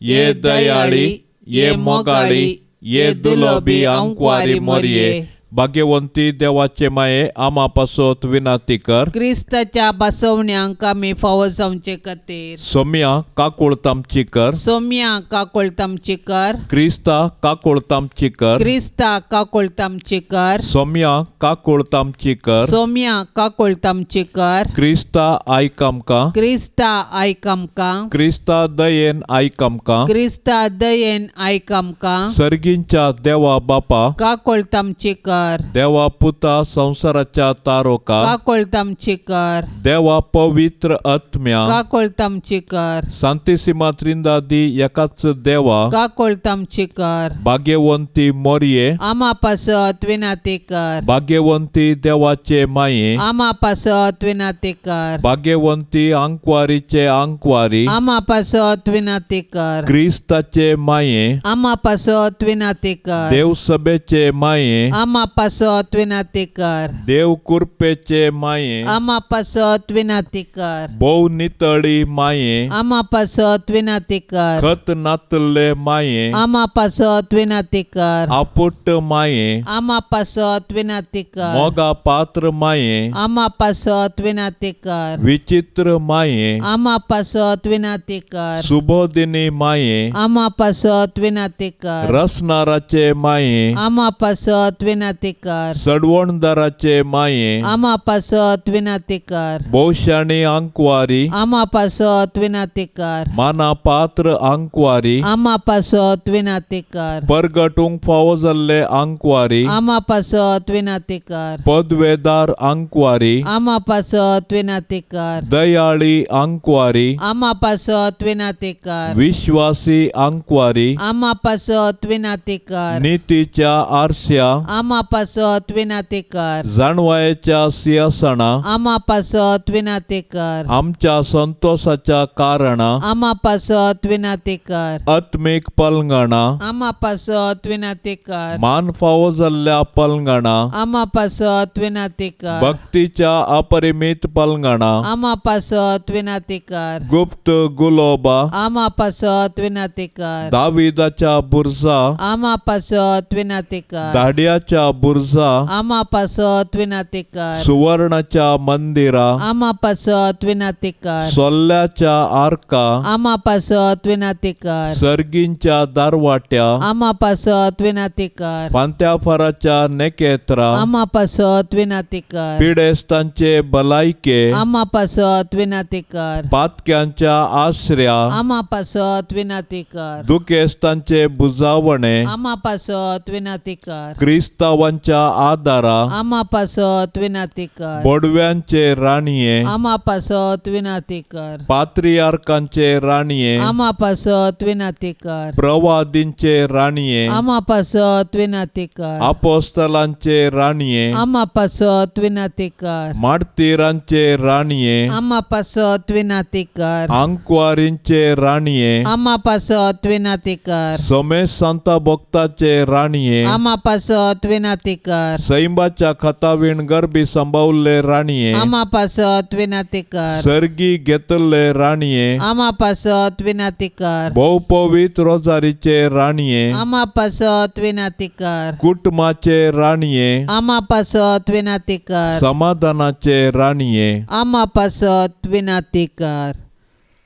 ये दयाळी, ये मोगाळी, ये दुलोबी आंकवारी मोरये, भाग्यवंती देवाचे माये आमा पासत विनाती कर. क्रिस्ताच्या बसवण्यांक आमी फावो जावचे खातीर. सोम्या काकुळट आमची कर. सोम्या काकुळट आमची कर. क्रिस्ता काकुळट आमची कर. क्रिस्ता काकुळट आमची कर. सोम्या काकुळट आमची कर. सोम्या काकुळट आमची कर. क्रिस्ता आयक आमकां. क्रिस्ता आयक आमकां. क्रिस्ता दयेन आयक आमकां. क्रिस्ता दयेन आयक आमकां. सर्गींच्या देवा बापा काकुळट आमची कर. देवा पुता संवसाराच्या तारोका काकुळट आमची कर. देवा पवित्र आत्म्या काकुळट आमची कर. सांतिसिमा त्रिंदादी एकाच देवा काकुळट आमची कर. भाग्यवंती मोरये आमा पासत विनाती कर. भाग्यवंती देवाचे माये आमा पासत विनाती कर. भाग्यवंती आंकवारीचे आंकवारी आमा पासत विनाती कर. क्रिस्ताचे माये आमा पासत विनाती कर. देवसभेचे माये आमा पासत विनाती कर. देव कुरपेचे माये आमा पासत विनाती कर. भोव नितळी माये आमा पासत विनाती कर. खत नातल्ले माये आमा पासत विनाती कर. आपुट माये आमा पासत विनाती कर. मोगा पात्र माये आमा पासत विनाती कर. विचित्र माये आमा पासत विनाती कर. सुबोधिनी माये आमा पासत विनाती कर. रसनाराचे माये आमा पासत विनाती कर. सडवणदाराचे माये आमा पासत विनाती कर. भोवशाणी आंकवारी आमा पासत विनाती कर. माना पात्र आंकवारी आमा पासत विनाती कर. परगटूंक फावो जाल्ले आंकवारी आमा पासत विनाती कर. पदवेदार आंकवारी आमा पासत विनाती कर. दयाळी आंकवारी आमा पासत विनाती कर. विश्वासी आंकवारी आमा पासत विनाती कर. नितीच्या आरस्या आमा पासत विनाती कर. जाणवायेच्या सिंहासना आमा पासत विनाती कर. आमच्या संतोषाच्या कारणा आमा पासत विनाती कर. आत्मीक पलंगणा आमा पासत विनाती कर. मान फावो जाल्ल्या पलंगणा आमा पासत विनाती कर. भक्तीच्या अपरिमित पलंगणा आमा पासत विनाती कर. गुप्त गुलोबा आमा पासत विनाती कर. दाविदाच्या बुरजा आमा पासत विनाती कर. धाड्याच्या बुरजा आमा पासत विनाती कर. सुवर्णाच्या मंदिरा आमा पासत विनाती कर. सोल्ल्याच्या आर्का आमा पासत विनाती कर. सर्गींच्या दारवाट्या आमा पासत विनाती कर. फांत्याफाराच्या नेकेत्रा आमा पासत विनाती कर. पिडेस्तांचे भलायके आमा पासत विनाती कर. पातक्यांच्या आश्र्या आमा पासत विनाती कर. दुखेस्तांचे बुजावणे आमा पासत विनाती कर. क्रिस्तावांच्या आदारा आमा पासत विनाती कर. बोडव्यांचे राणये आमा पासत विनाती कर. पात्रियार्कांचे राणये आमा पासत विनाती कर. प्रवादींचे राणये आमा पासत विनाती कर. आपोस्तलांचे राणये आमा पासत विनाती कर. मार्तीरांचे राणये आमा पासत विनाती कर. आंकवारींचे राणये आमा पासत विनाती कर. समेश सांता भक्ताचे राणये आमा पासत विनाती कर. सैंबाच्या खतावीण गरबी सांबावल्ले राणये आमा पासत विनाती कर. सर्गी घेतल्ले राणये आमा पासत विनाती कर. भोव पवित्र रोजारीचे राणये आमा पासत विनाती कर. कुटुंबाचे राणये आमा पासत विनाती कर. समाधानाचे राणये आमा पासत विनाती कर.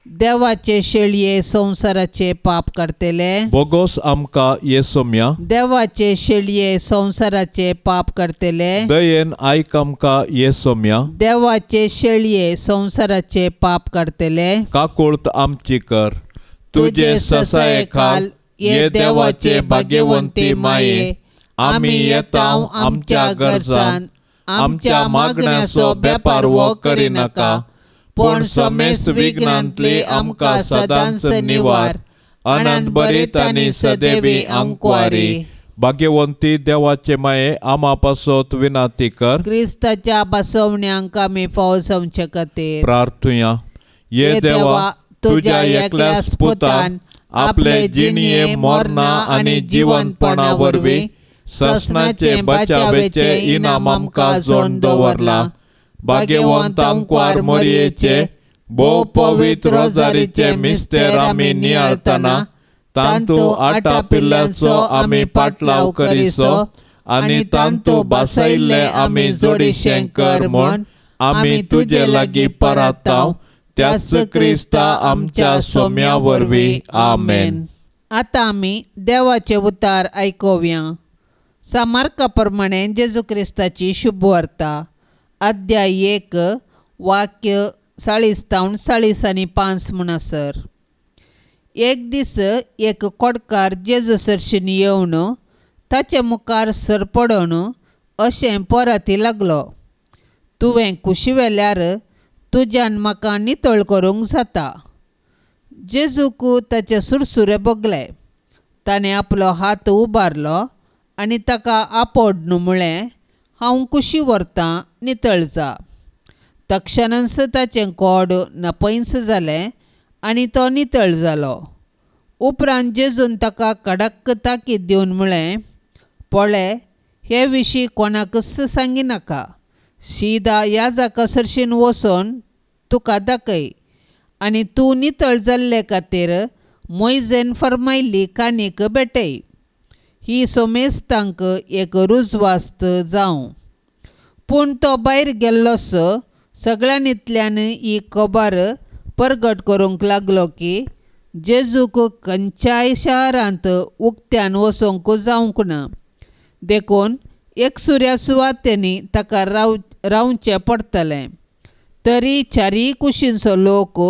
देवाचे शेळये संवसाराचे पाप करतले बोगोस आमकां येसोम्या. देवाचे शेळये संवसाराचे पाप करतले दयेन आयक आमकां येसोम्या. देवाचे शेळये संवसाराचे पाप करतले काकुळत आमची कर. तुजे ससाये खाल ये देवाचे भाग्यवंती माये आमी येता आमच्या गरजान आमच्या मागण्याचो बेपार वो करिनाका पूण समेस विघ्नांतली आमकां सदांच निवार. अनंत बरीत आनी सदैवी आंकवारी. भाग्यवंती देवाचे माये आमा पासत विनाती कर. क्रिस्ताच्या बसवण्यांक आमी फावो जावचे खातीर प्रार्थुया. ये देवा तुज्या एकल्याच पुतान आपले जिणये मरणा आनी जिवंतपणा वरवीं ससनाचे बचावेचे इनाम आमकां जोडून दवरला. भाग्यवंत आंकवार मोरयेचे भोव पवित्र रोजारीचे मिस्तेर आमी नियाळतना तांतू आटापिल्ल्याचो आमी पाटलाव करिसो आनी तांतू बसयल्ले आमी जोडीशें कर म्हूण आमी तुजे लागीं परातांव त्याच क्रिस्ता आमच्या सोम्या वरवीं. आमेन. आतां आमी देवाचे उतार आयकुया. सामार्का प्रमाणे जेजू क्रिस्ताची शुभवार्ता, अध्याय 1, वाक्य 40 तावन 45 म्हणसर. एक दीस एक कोडकार जेजू सरशीन येवन ताचे मुखार सरपडून अशें पराती लागलो, तुवें कुशी वेल्यार तुज्यान म्हाका नितळ करूंक जाता. जेजूक ताचे सुरसुरे भोगले. ताणें आपलो हात उबारलो आनी ताका आपोडन म्हळें, हांव कुशी व्हरतां, नितळ जा. तक्षणच ताचें कोड नपयंस जालें आनी तो नितळ जालो. उपरांत जेजून ताका कडक ताकीद दिवन म्हळें, पळय, हे विशीं कोणाकच सांगिनाका. शिदा याजका सरशीन वचून तुका दाखय आनी तूं नितळ जाल्ले खातीर मोयजेन फर्मायल्ली कानीक भेटय. ही सोमेस्तांक एक रुजवास्त जावं. पूण तो भायर गेल्लोस सगळ्यांतल्यान ही खबर परगट करूंक लागलो की जेजूक खंयच्याय शारांत उक्त्यान वचोंक जावंक ना. देखून एकसुऱ्या सुवातेंनी ताका रावचें पडटलें. तरी चारीय कुशींचो लोक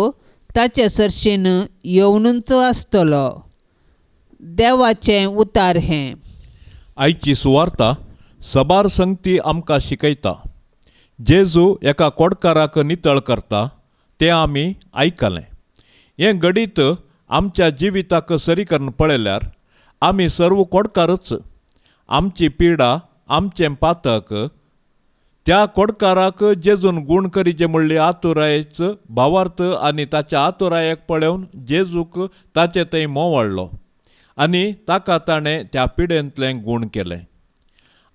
ताचे सरशीन येवनूच आसतलो. देवाचें उतार हें. आयची सुवार्ता सबार संगती आमकां शिकयता. जेजू एका कोडकाराक नितळ करता तें आमी आयकलें. हें घडीत आमच्या जिविताक सरी करून पळयल्यार आमी सर्व कोडकारच. आमची पिडा, आमचें पातक त्या कोडकाराक जेजून गूण करीचे म्हणली आतुरायेच भावार्थ आनी ताच्या आतुरायेक पळोवन जेजूक ताचे थंय मोवाडलो आनी ताका ताणें त्या पिडेंतलें गूण केलें.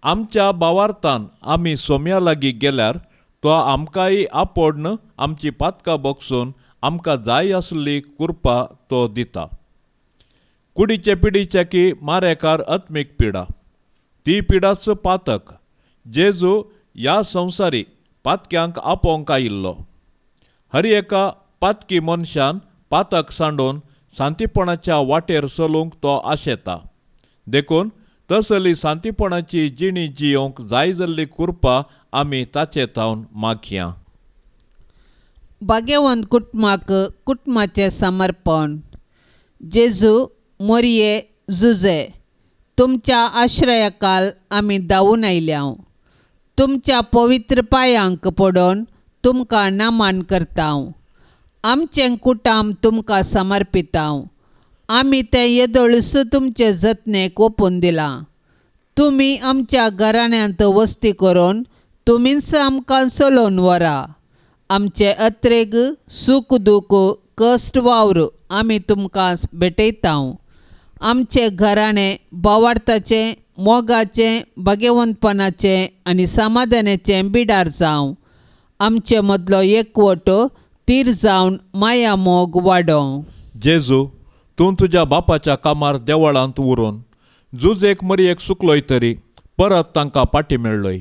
आमच्या भावार्थान आमी सोम्या लागीं गेल्यार तो आमकांय आपोडन आमची पातकां बगसून आमकां जाय आसली कृपा तो दिता. कुडीचे पिडीचे की मारेकार आत्मीक पिडा, ती पिडाच पातक. जेजू ह्या संवसारी पातक्यांक आपोवंक आयिल्लो. हर एका पातकी मनशान पातक सांडून शांतीपणाच्या वाटेर चलूंक तो आशेता. देखून तसली शांतीपणाची जिणी जियोवंक जाय जाल्ली कृपा आमी ताचे थावन मागया. भाग्यवंत कुटुंबाक कुटुंबाचें समर्पण. जेजू, मोरये, जुजे, तुमच्या आश्रयाकाल आमी धांवून आयल्या. तुमच्या पवित्र पांयांक पडून तुमकां नमन करता. आमचें कुटाम तुमकां समर्पिता. आमी तें येदोळस तुमचे जतनेक ओपून दिलां. तुमी आमच्या घराण्यांत वस्ती करून तुमीच आमकां चलोवन व्हरा. आमचे अत्रेग, सूख दूख, कश्ट, वावर आमी तुमकां भेटयता. आमचें घराणें भावार्थाचें, मोगाचें, भाग्यवंतपणाचें आनी समाधानाचें बिडार जावं. आमचे मदलो एकवट तीर जावन माया मोग वाडोवं. जेजू, तूं तुज्या बापाच्या कामार देवळांत उरून जुजेक मरयेक सुकलोय तरी परत तांकां पाटी मेळ्ळोय.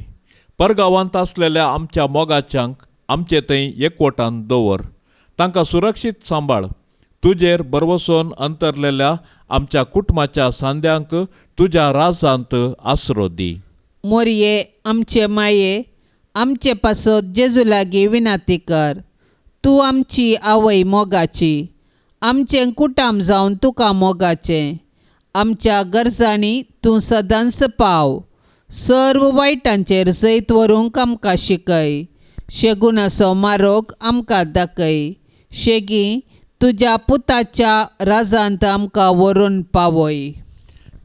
परगांवांत आसलेल्या आमच्या मोगाच्यांक आमचे थंय एकवटान दवर. तांकां सुरक्षीत सांबाळ. तुजेर भरवसोन अंतरलेल्या आमच्या कुटुंबाच्या सांद्यांक तुज्या राजांत आसरो दी. मोरये, आमचे माये, आमचे पासत जेजू लागीं विनंती कर. तूं आमची आवय मोगाची. आमचें कुटाम जावन तुका मोगाचें. आमच्या गरजांनी तूं सदांच पाव. सर्व वायटांचेर जैत व्हरूंक आमकां शिकय. शेगुणाचो मारोग आमकां दाखय. शेगी तुज्या पुताच्या राजांत आमकां व्हरून पावय.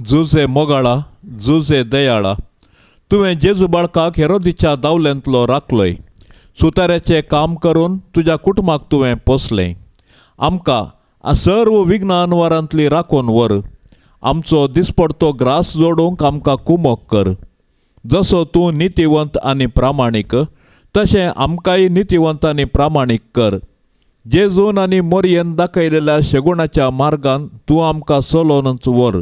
जुजे मोगाळा, जुजे दयाळा, तुवें जेजू बाळकाक हेरोदीच्या दावल्यांतलो राखलोय. सुताऱ्याचें काम करून तुज्या कुटुंबाक तुवें पोसलें. आमकां सर्व विघ्नानवारांतली राखून व्हर. आमचो दिसपडतो ग्रास जोडूंक आमकां कुमक कर. जसो तूं नितीवंत आनी प्रामाणीक तशें आमकांय नितीवंत आनी प्रामाणीक कर. जेजून आनी मोरयेन दाखयलेल्या शेगुणाच्या मार्गान तूं आमकां चलोवनच व्हर.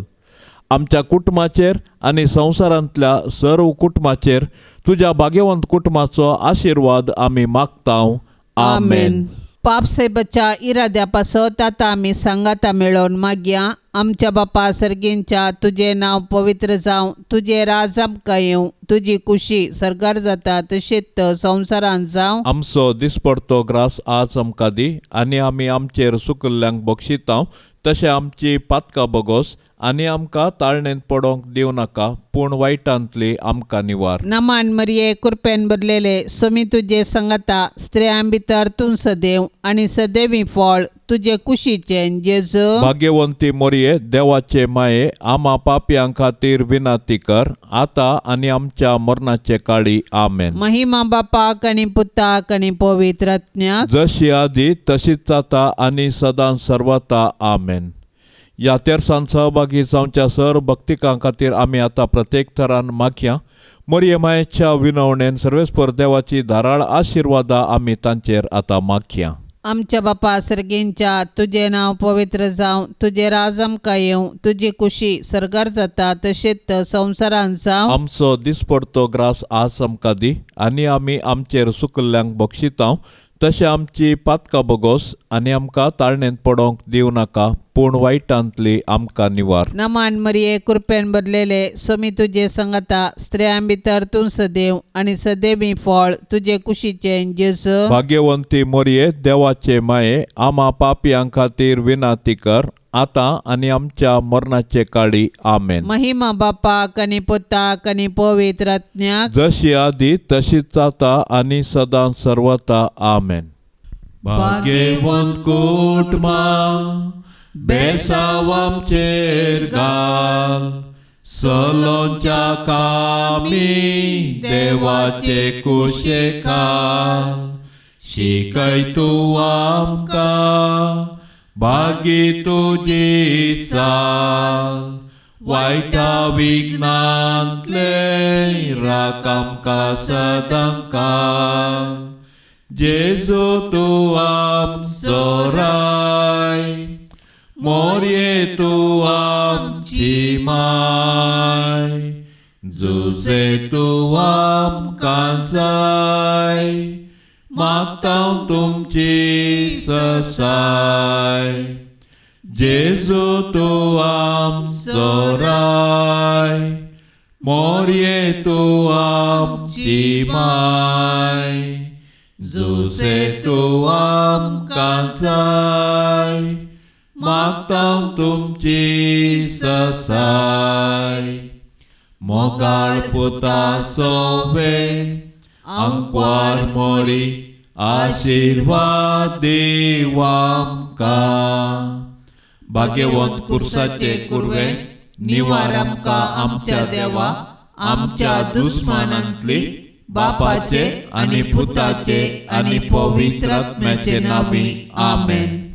आमच्या कुटुंबाचेर आनी संवसारांतल्या सर्व कुटुंबाचेर तुज्या भाग्यवंत कुटुंबाचो आशिर्वाद आमी मागता. आमेन. पाप साहेबाच्या इराद्या पासत आतां आमी सांगाता मेळोवन मागया. आमच्या बापा सर्गींच्या तुजें नांव पवित्र जावं, तुजें राज आमकां येवं, तुजी कुशी सरकार जाता तशीच संवसारांत जावं. आमचो दिसपडतो ग्रास आज आमकां दी आनी आमी आमचेर सुकल्ल्यांक बक्षितांव तशें आमची पातकां बगोस आनी आमकां ताळणेंत पडोंक दिवं नाका पूण वायटांतली आमकां निवार. नमान मरिये कृपेन भरलेले स्वामी तुजे संगता, स्त्रियां भितर तूं सदैव आनी सदैवी फळ तुजे कुशीचें जेजू. भाग्यवंती मोरये देवाचे माये आमा पापयां खातीर विनंती कर आतां आनी आमच्या मरणाचे काळी. आमेन. महिमा बापाक आनी पुताक आनी पवित्र आत्म्याक, जशी आदी तशीच जाता आनी सदां सर्वता. आमेन. ह्या तेरसान सहभागी जावच्या सर भक्तिकां खातीर आमी आतां प्रत्येक थरान मागया. मोरये मायेच्या विनवणेन सर्वेस्पर देवाची धाराळ आशिर्वादा आमी तांचेर आतां मागया. आमच्या बापा सर्गींच्या तुजें नांव पवित्र जावं, तुजें राज आमकां येवं, तुजी कुशी सरकार जाता तशीच संवसारांत जावं. आमचो दिसपडतो ग्रास आज आमकां दी आनी आमी आमचेर सुकल्ल्यांक बक्षितांव तशें आमची पातकां बगोस आनी आमकां ताळणेंत पडोंक दिवं नाका पूण वायटांतली आमकां निवार. नमान मरिये कृपेन भरलेले स्वामी तुजे संगता, स्त्रियां भितर तूं सदैव आनी सदैवी फळ तुजे कुशीचें जेजू. भाग्यवंती मोरये देवाचे माये आमा पापयां खातीर विनंती कर आतां आनी आमच्या मरणाचे काळी. आमेन. महिमा बापाक आनी पुताक आनी पवित्र आत्म्याक, जशी आदी तशीच जाता आनी सदां सर्वता. आमेन. भाग्यवंत कुटुंबा बेसाव आमचेर घाल, सलोंच्या कामी देवाचे कुशेखाल, शिकय तूं आमकां भागी तुजी साल, वायटा विघ्नांतले राख आमकां सदांकाळ. जेजू तूं आमचो राय, मोरये तूं आमची माय, जुजे तूं आमकां जाय, मागता तुमची ससाय. जेजू तूं आमचो राय, मोरये तूं आमची माय, जुजे तूं आमकां जाय, मागता तुमची ससाय. मोगाळ पुता सोवे आंकवार मोरी आशिर्वाद दीव आमकां. भाग्यवंत कुर्साचे कुर्वे निवार आमकां आमच्या देवा आमच्या दुस्मानांतली, बापाचे आनी पुताचे आनी पवित्र आत्म्याचे नांवी. आमेन.